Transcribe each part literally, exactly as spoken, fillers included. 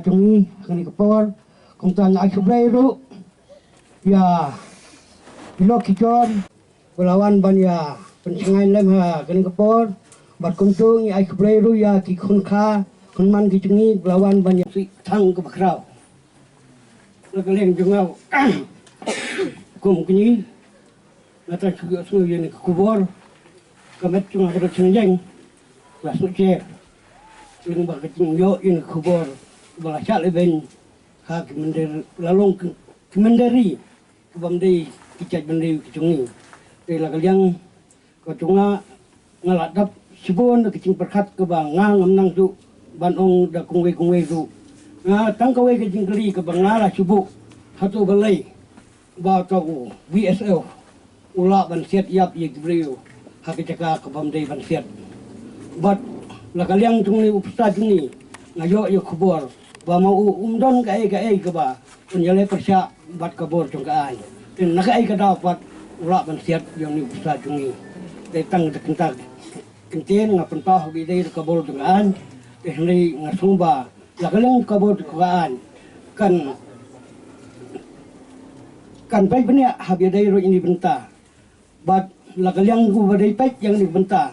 jong ngi ha kane ka por. Kumta nga ai khublei ruh ïa ki lok ki jor ba la wan ban ïa pynshngaiñ lem ha kane ka por. Bad kumta ngi ai khublei ruh ïa ki khun kha khun man ki jong ngi ba la wan ban ïa sih thang kaba khraw. Na ka liang jong nga kum kñi, nga tang shu ïohsngew ïa kane ka khubor, ka met jong nga ka dang shang jeng, la shu jer. Lyngba ka jingïoh ïa kane ka khubor ba la shah leh beiñ ha ki mynder, la long ki, ki mynder ri, ki bym dei ki jaitbynriew ki jong ngi. Te la ka liang ka jong nga, nga la dap shibun da ka jingpyrkhat kaba nga ngam nang shuh ban ong da kumwei kumwei ruh. Nga tang kawei ka jingkylli kaba nga la shu buh, hato balei ba uta u B S F u lah ban siat ïap ïa ki briew ha ka jaka ka bym dei ban siat. Bad la ka liang jong ngi u pisa jong ngi, nga ïoh ïa ka khubor ba ma u um don kaei kaei kaba un ïaleh pyrshah bad ka bor jong ka aiñ. Te na kaei ka daw pat u lah ban siat ïa une u pisa jong ngi. Te tang da kynta kyntien nga pynpaw ha ba ïadei da ka bor jong ka aiñ. Te hynrei nga sngew ba la ka liang ka bor jong ka aiñ kan, kan peit bniah ha ba ïadei ruh ïa kane ka bynta. Bad la ka liang kaba dei peit ïa kane ka bynta,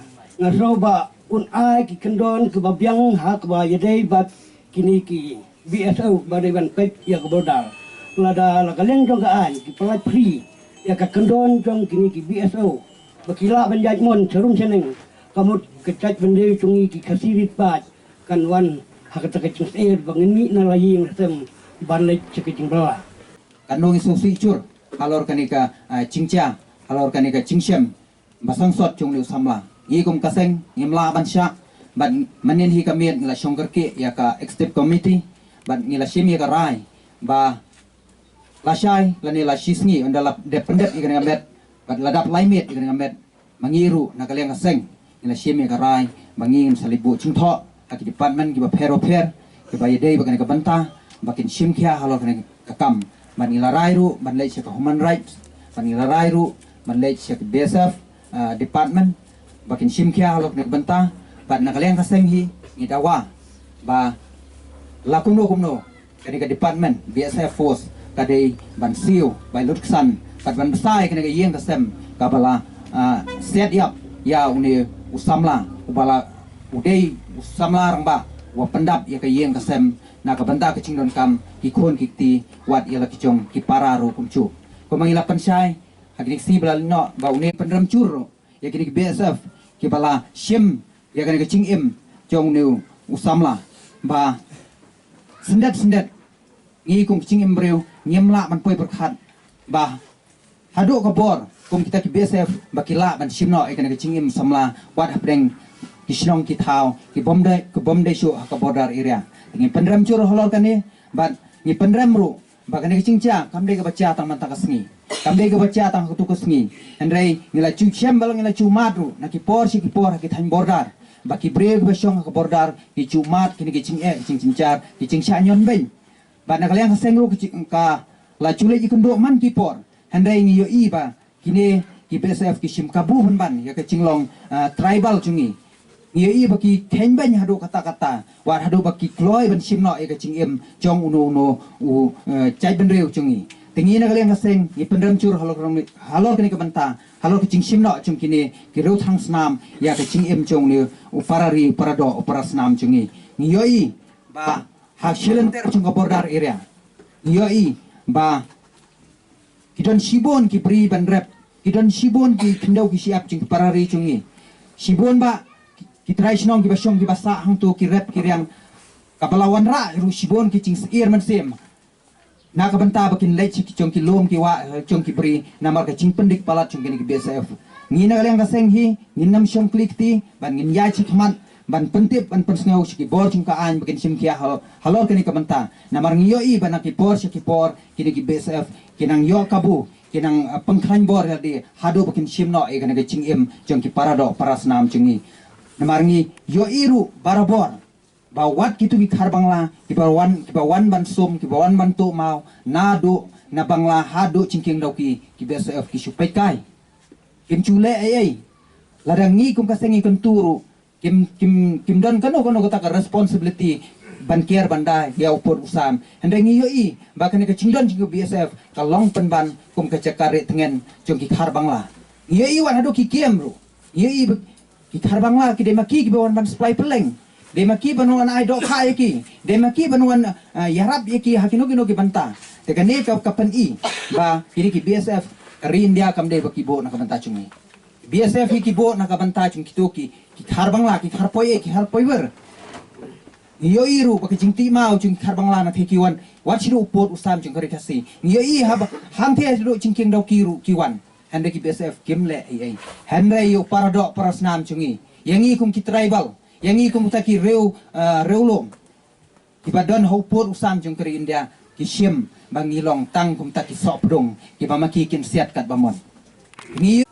nga sngew ba un ai ki kyndon kiba biang ha kaba ïadei bad kine ki B S F ba dei ban peit ïa ka border. Lada la ka liang jong ka aiñ ki pynlait free ïa ka kyndon jong kine ki B S F ba ki lah ban ïaid mon sharum shaneng, ka mut ka jaitbynriew jong ngi ki Khasi rit paid kan wan ha kata ka jingsyier ba ngin mih na la ïing la sem ban leit sha ka jingbylla. Katno ngi sngewsih jur halor kane ka, ah, jingjia, halor kane ka jingshem ba sangsot jong une u samla. Ngi kum ka seng ngim lah ban shah, bad mynnin hi ka miet ngi la shong kyrkieh ïa ka executive committee, bad ngi la shim ïa ka rai ba lashai lane la shisngi ynda la dep pyndep ïa kane ka met, bad la dap lai miet ïa kane ka met, ma ngi ruh na ka liang ka seng ngi la shim ïa ka rai ba ngi ngin sa leit buh jingthoh ha ki department kiba pher ba pher kiba ïadei bad kane ka bynta ba kin shim khia halor kane ka kam. Bad ngi la rai ruh ban leit sha ka Human Rights, bad ngi la rai ruh ban leit sha ka B S F, ah, department ba kin shim khia halor kane ka bynta. Bad na ka liang ka seng hi ngi dawa ba la kumno kumno kane ka department B S F force ka dei ban siew, ban lut ksan, bad ban bsa ïa kane ka ïing ka sem kaba la, ah, siat ïap ïa une u samla uba la, u dei u samla rangbah uba pyndap ïa ka ïing ka sem na ka bynta ka jingdonkam ki khun ki kti, wat ïa la ki jong ki para ruh kumjuh. Kumba ngi la pynshai ha kine ki sngi ba la leit noh ba une pynrem jur ruh ïa kine ki B S F kiba la shim ïa kane ka jingim jong une u samla, ba syndet syndet ngi kum ki jingim briew ngim lah ban poi pyrkhat ba haduh ka bor kum kita ki B S F ba ki lah ban shim noh ïa kane ka jingim samla wat hapdeng ki shnong ki thaw ki bym dei, ki bym dei shuh ha ka border area. Ngi pynrem jur halor kane, bad ngi pynrem ruh ba kane ka jingjia kam dei kaba jia tang mynta ka sngi, kam dei kaba jia tang ha katu ka sngi. Hynrei ngi la ju shem bad ngi la ju mad ruh na ki por sha ki por ha ki thaiñ border ba ki briew kiba shong ha ka border ki ju mad kine ki jingeh, ki jingjynjar, ki jingshah ñion beiñ. Bad na ka liang ka seng ruh ka jing, ka la ju leit ïakynduh man ki por. Hynrei ngi ïohi ba kine ki B S F ki shim kabu pynban ïa ka jinglong, ah, tribal jong ngi. Ngi ïohi ba ki kheiñ beiñ haduh katta katta, wat haduh ba ki kloi ban shim noh ïa ka jingim jong uno uno u, eh, jaitbynriew jong ngi. Te ngi na ka liang ka seng ngi pynrem jur halor, halor kane ka bynta, halor ka jingshim noh jong kine ki riew thrang snam ïa ka jingim jong une u para ri, u para doh, u para snam jong ngi. Ngi ïohi ba ha shilynter jong ka border area ngi ïohi ba ki don shibun ki bri ban rep, ki don shibun ki khyndew ki shyiap jong ki para ri jong ngi. Shibun ba ki, ki trai shnong kiba shong kiba sah hangto ki rep ki riang, kaba la wanrah ruh shibun ki jingsyier mynsiem na ka bynta ba kin leit sha ki jong ki lum ki wah, eh, jong ki bri namar ka jingpyndik palat jong kine ki B S F. Ngi na ka liang ka seng hi ngin nym shong kli kti, ban ngin ïaid shakhmat ban pyntip ban pynsngew sha ki bor jong ka aiñ ba kin shim khia hal-, halor kane ka bynta. Namar ngi ïohi ba na ki por sha ki por kine ki B S F ki nang ïoh kabu, ki nang, eh, pynkhlaiñ bor ïa lade haduh ba kin shim noh ïa kane ka jingim jong ki para doh para snam jong ngi. Namar ngi ïohi ruh barabor ba wat kitu ki khar Bangla kiba wan, kiba wan ban sum, kiba wan ban tuh maw naduh na Bangla haduh jingkieng Dawki, ki B S F ki shu peit kai. Kim ju leh ei ei. Lada ngi kum ka seng ngi kyntu ruh, kim, kim, kim don kano kano kata ka responsibility ban kiar ban da ïa u pud u sam. Hynrei ngi ïohi ba kane ka jingdon jong ka B S F ka long pynban kum ka jaka rieh tngen jong ki Khar Bangla. Ngi ïohi wat haduh ki kem ruh. Ngi ïohi ba ki Khar Bangla ki dei ma ki kiba wan ban supply pylleng. Dei ma ki ban wan ai dohkha ïa ki. Dei ma ki ban wan, ah, ïarap ïa ki ha kino kino ki bynta. Te kane ka, ka pyni ba kine ki B S F ka ri India kam dei ba ki buh na ka bynta jong ngi. B S F hi ki buh na ka bynta jong kito ki, ki Khar Bangla, ki Khar Poi, ki Khar Poi Wer. Ngi ïohi ruh ba ka jingtih maw jong ki Khar Bangla na thei ki wan wat shu u pud u sam jong ka ri Khasi. Ngi ïohi haba hangthie shu jingkieng daw ki ruh ki wan. Hynrei ki B S F kim leh ei ei. Hynrei ïa u para doh para snam jong ngi, ïa ngi kum ki tribal, ïa ngi kum kita ki riew, ah, riew lum. Kiba don ha u pud u sam jong ka ri India ki shim ba ngi long tang kumta ki sohpdung kiba ma ki kin siat katba mon. Ngi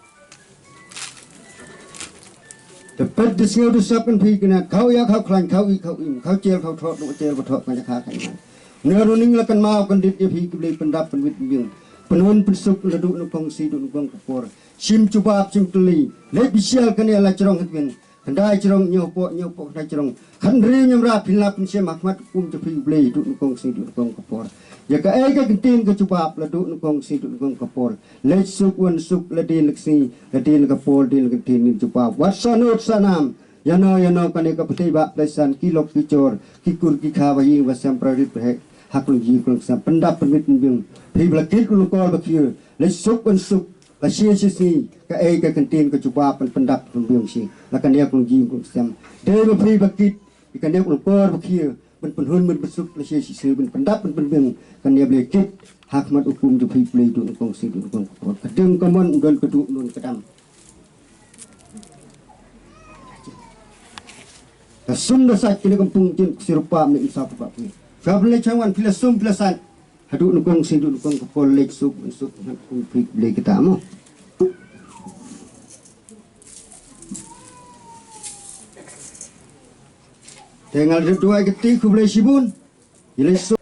te peit da sngew da sap kan phi kane khaw ïa khaw khlaiñ khaw i khaw im khaw jel khaw thoh duh jel ba thoh kan ïa kha kan man. Nga ruh ning la kan maw kan dit ïa phi ki Blei pyndap pynwit pynbiang pynhun pynsuk la duh nyngkong sngi duh nyngkong ka por. Shim jubab shim tylli leit bisial kane la jrong hynrei Khyndai jrong, hynñiew hapoh, hynñiew hapoh, khyndai jrong. Khathynriew ñiamrap phin lap phin shem ha khmat u kum jong phi U Blei, duh nyngkong sngi, duh nyngkong ka por. Ïa kaei ka kyntien ka jubab la duh nyngkong sngi, duh nyngkong ka por. Leit suk wan suk, la dien la ka sngi, la dien la ka por, dien la ka kyntien, dien jubab. Wat sahnud sahnam. Ïano ïano kane ka pyrthei ba pyrthei san, ki lok ki jor, ki kur ki kha ba ïing ba sem, pra rit pra heh ha klong ji klong sem. Pyndap pynwit pynbiang. Phi ba la kit u lyngkor ba khie. Leit suk wan suk. Ka shi shi sngi, kaei ka kyntien ka jubab ban pyndap pynbiang shi. La kane ka long jingkut sem. Dei ba phi ba kit, ïa kane ka lyngkor ba khie, ban pynhun ban pynsuk la shi shi sngi ban pyndap ban pynbiang, kane ba la kit, ha khmat u kum jong phi Blei duh nyngkong sngi duh nyngkong ka por. Ka ding ka mon, don ka duh, don ka dam. Ka sum da sait kine ka mpung jin ksirup pam ne im sa pam phi. Sa phi leit chang wan phi la sum phi la sait. Haduh nyngkong sngi duh nyngkong ka por leit suk suk ngan kum phi Blei kita mo. Te nga la duwai kti khublei shibun. Ïa leit suk.